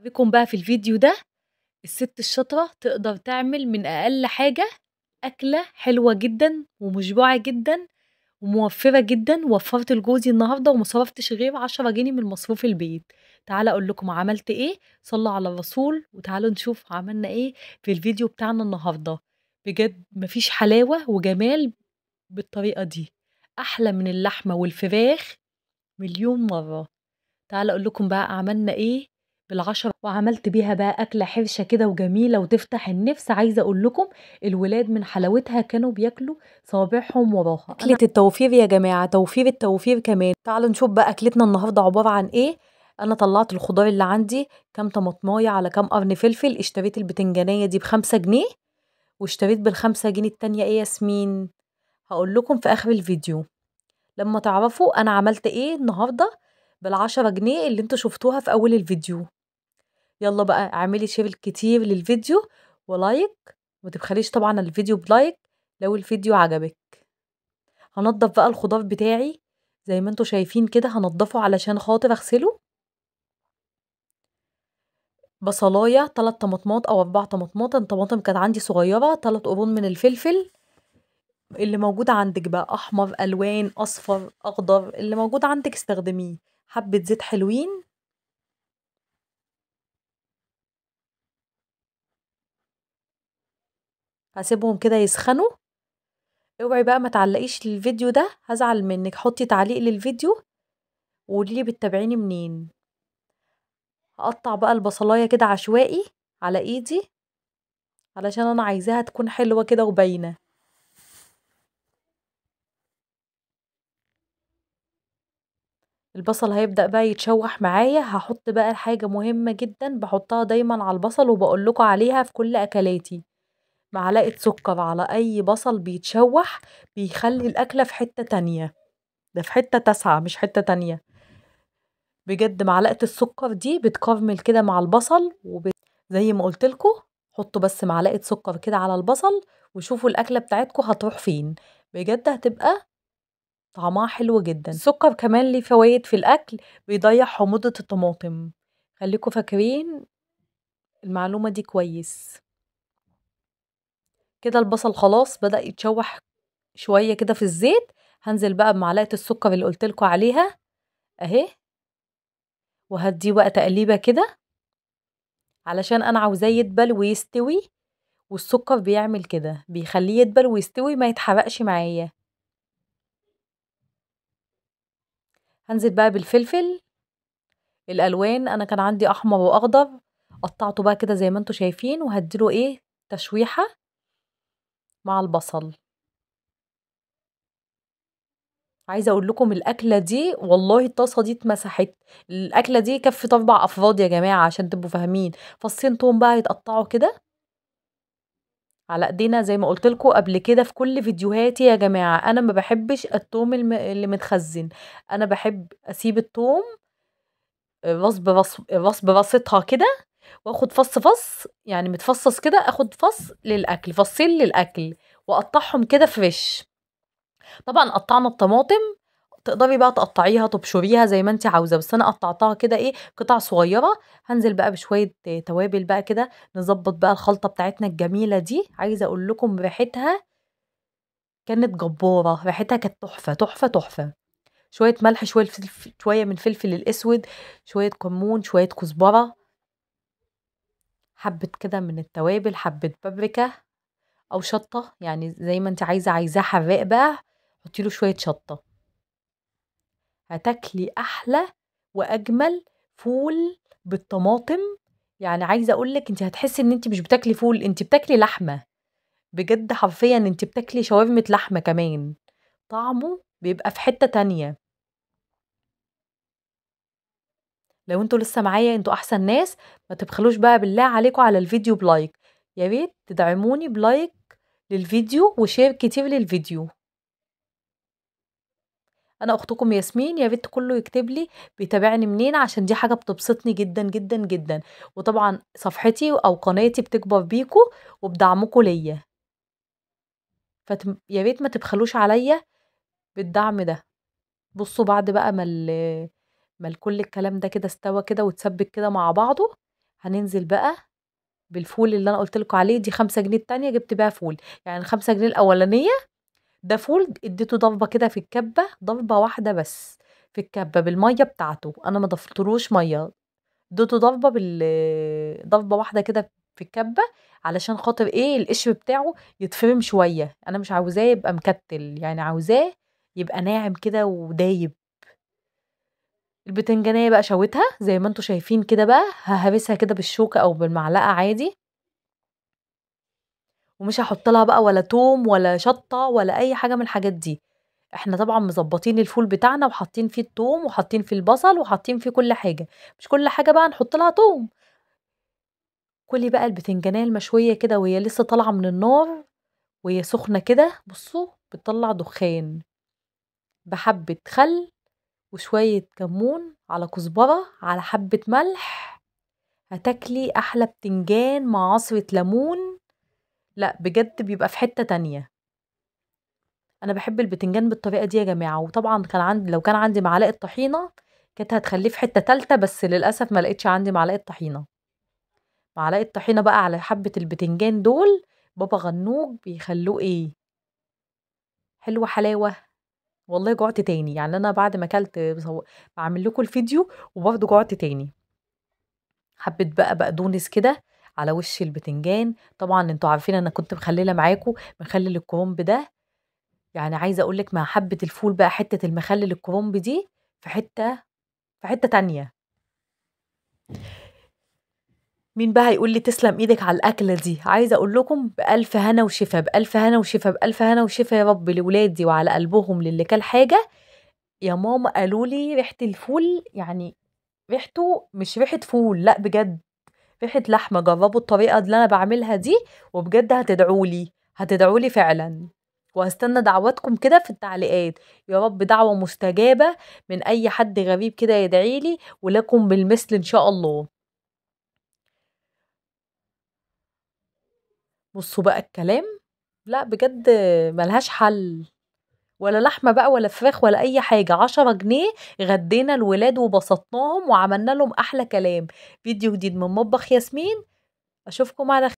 أوريكم بقى في الفيديو ده الست الشاطرة تقدر تعمل من أقل حاجة أكلة حلوة جدا ومشبعة جدا وموفرة جدا. وفرت لجوزي النهاردة وما صرفتش غير 10 جنيه من مصروف البيت. تعالى أقول لكم عملت إيه، صلوا على الرسول وتعالوا نشوف عملنا إيه في الفيديو بتاعنا النهاردة. بجد مفيش حلاوة وجمال بالطريقة دي، أحلى من اللحمة والفراخ مليون مرة. تعالى أقول لكم بقى عملنا إيه بالعشرة، وعملت بيها بقى أكلة حرشة كده وجميلة وتفتح النفس. عايزة أقول لكم الولاد من حلاوتها كانوا بياكلوا صوابعهم وراها. أكلة التوفير يا جماعة، توفير التوفير كمان. تعالوا نشوف بقى أكلتنا النهاردة عبارة عن إيه. أنا طلعت الخضار اللي عندي، كام طماطماية على كام قرن فلفل. اشتريت البتنجانية دي ب5 جنيه، واشتريت بال5 جنيه التانية إيه ياسمين، هقول لكم في آخر الفيديو لما تعرفوا أنا عملت إيه النهاردة بال10 جنيه اللي انتوا شفتوها في أول الفيديو. يلا بقى اعملي share كتير للفيديو و like، وما تبخليش طبعا الفيديو ب like لو الفيديو عجبك. هنضف بقى الخضار بتاعي زي ما انتوا شايفين كده، هنضفه علشان خاطر اغسله. بصلايه، 3 طماطمات او 4 طماطمات، الطماطم كانت عندي صغيرة، 3 قرون من الفلفل اللي موجود عندك بقى، احمر، الوان، اصفر، اخضر، اللي موجود عندك استخدميه. حبه زيت حلوين، هسيبهم كده يسخنوا. اوعي بقى ما تعلقيش للفيديو ده، هزعل منك. حطي تعليق للفيديو وقولي لي بتتابعيني منين. هقطع بقى البصلايه كده عشوائي على ايدي علشان انا عايزاها تكون حلوة كده وباينه. البصل هيبدأ بقى يتشوح معايا. هحط بقى حاجة مهمة جدا بحطها دايما على البصل وبقول لكم عليها في كل اكلاتي، معلقة سكر على اي بصل بيتشوح، بيخلي الاكلة في حتة تانية، ده في حتة تاسعة مش حتة تانية بجد. معلقة السكر دي بتكرمل كده مع البصل، زي ما قلت لكم حطوا بس معلقة سكر كده على البصل وشوفوا الاكلة بتاعتكم هتروح فين، بجد هتبقى طعمها حلو جدا. السكر كمان ليه فوائد في الاكل، بيضيع حموضة الطماطم، خليكم فاكرين المعلومة دي كويس. كده البصل خلاص بدأ يتشوح شوية كده في الزيت. هنزل بقى بمعلقة السكر اللي قلتلكوا عليها اهي، وهديه بقى تقليبة كده علشان انا عاوزاه يدبل ويستوي، والسكر بيعمل كده بيخليه يدبل ويستوي ما يتحرقش معايا. هنزل بقى بالفلفل الالوان، انا كان عندي احمر واخضر، قطعته بقى كده زي ما انتوا شايفين، وهديله ايه تشويحة مع البصل. عايزه اقول لكم الاكلة دي والله الطاسه دي اتمسحت، الاكلة دي كفت 4 افراد يا جماعة عشان تبقوا فاهمين. فصين توم بقى يتقطعوا كده على ايدينا زي ما قلت لكم قبل كده في كل فيديوهاتي يا جماعة، انا ما بحبش التوم اللي متخزن، انا بحب اسيب التوم راس براس، راس براستها كده، واخد فص فص يعني متفصص كده، اخد فص للاكل، فصين للاكل، واقطعهم كده fresh. طبعا قطعنا الطماطم، تقدري بقى تقطعيها تبشريها زي ما انت عاوزه، بس انا قطعتها كده ايه قطع صغيرة. هنزل بقى بشوية توابل بقى كده، نظبط بقى الخلطة بتاعتنا الجميلة دي. عايزه اقول لكم ريحتها كانت جبارة، ريحتها كانت تحفة تحفة تحفة. شوية ملح، شوية فلفل، شوية من فلفل الاسود، شوية كمون، شوية كزبره، حبه كده من التوابل، حبه بابريكا او شطه، يعني زي ما انت عايزه. عايزاه حراق بقى حطي له شوية شطه. هتاكلي احلى واجمل فول بالطماطم. يعني عايزه اقولك انت هتحسي ان انت مش بتاكلي فول، انت بتاكلي لحمه بجد، حرفيا انت بتاكلي شاورمه لحمه كمان، طعمه بيبقى في حتة تانية. لو انتوا لسه معايا انتوا احسن ناس، ما تبخلوش بقى بالله عليكم على الفيديو ب like، يا ريت تدعموني ب like للفيديو و share كتير للفيديو. انا اختكم ياسمين، يا ريت كله يكتب لي بيتابعني منين، عشان دي حاجة بتبسطني جدا جدا جدا. وطبعا صفحتي او قناتي بتكبر بيكم وبدعمكم ليا، يا ريت ما تبخلوش عليا بالدعم ده. بصوا بعد بقى ما كل الكلام ده كده استوى كده وتسبك كده مع بعضه، هننزل بقى بالفول اللي انا قلت لكم عليه، دي 5 جنيه التانية جبت بيها فول، يعني 5 جنيه الاولانية ده فول اديته ضربه كده في الكبه، ضربه واحدة بس في الكبه بالمية بتاعته، انا ما ضفتلوش مية، اديته ضربه ضربه واحدة كده في الكبه علشان خاطر ايه القشر بتاعه يتفرم شوية، انا مش عاوزاه يبقى مكتل، يعني عاوزاه يبقى ناعم كده ودايب. البتنجانيه بقى شويتها زي ما انتم شايفين كده بقى، ههرسها كده بالشوكة او بالمعلقه عادي، ومش هحط لها بقى ولا توم ولا شطه ولا اي حاجة من الحاجات دي. احنا طبعا مظبطين الفول بتاعنا وحاطين فيه التوم وحاطين فيه البصل وحاطين فيه كل حاجة، مش كل حاجة بقى نحط لها توم. كلي بقى البتنجانيه المشويه كده وهي لسه طالعه من النار وهي سخنة كده، بصوا بتطلع دخان، بحبه خل وشوية كمون على كزبره على حبه ملح، هتاكلي احلى بتنجان مع عصره ليمون. لا بجد بيبقى في حتة تانية. انا بحب البتنجان بالطريقة دي يا جماعة. وطبعا كان عندي، لو كان عندي معلقه طحينه كانت هتخليه في حتة تالتة، بس للاسف ما لقيتش عندي معلقه طحينه. معلقه طحينه بقى على حبه البتنجان دول بابا غنوج بيخلوه ايه، حلوة حلاوة. والله جعت تاني، يعني انا بعد ما اكلت بعمل لكم الفيديو وبرضه جعت تاني. حبه بقى بقدونس كده على وش البتنجان. طبعا انتوا عارفين انا كنت مخلله معاكم مخلل الكرنب ده، يعني عايزه اقول لك مع حبه الفول بقى حتة المخلل الكرنب دي في حتة، في حتة تانية. مين بقى هيقول لي تسلم ايدك على الاكلة دي؟ عايزه اقول لكم بالف هنا وشفا، بالف هنا وشفا، بالف هنا وشفا يا رب لولادي وعلى قلبهم، للي كل حاجة. يا ماما قالوا لي ريحه الفول، يعني ريحته مش ريحه فول، لا بجد ريحه لحمه. جربوا الطريقة اللي انا بعملها دي وبجد هتدعولي، هتدعولي فعلا. وهستنى دعواتكم كده في التعليقات، يا رب دعوه مستجابة من اي حد غريب كده يدعيلي، ولكم بالمثل ان شاء الله. بصوا بقى الكلام، لا بجد ملهاش حل، ولا لحمه بقى ولا فراخ ولا اي حاجة. 10 جنيه غدينا الولاد وبسطناهم وعملنا لهم احلى كلام. فيديو جديد من مطبخ ياسمين، اشوفكم على خير.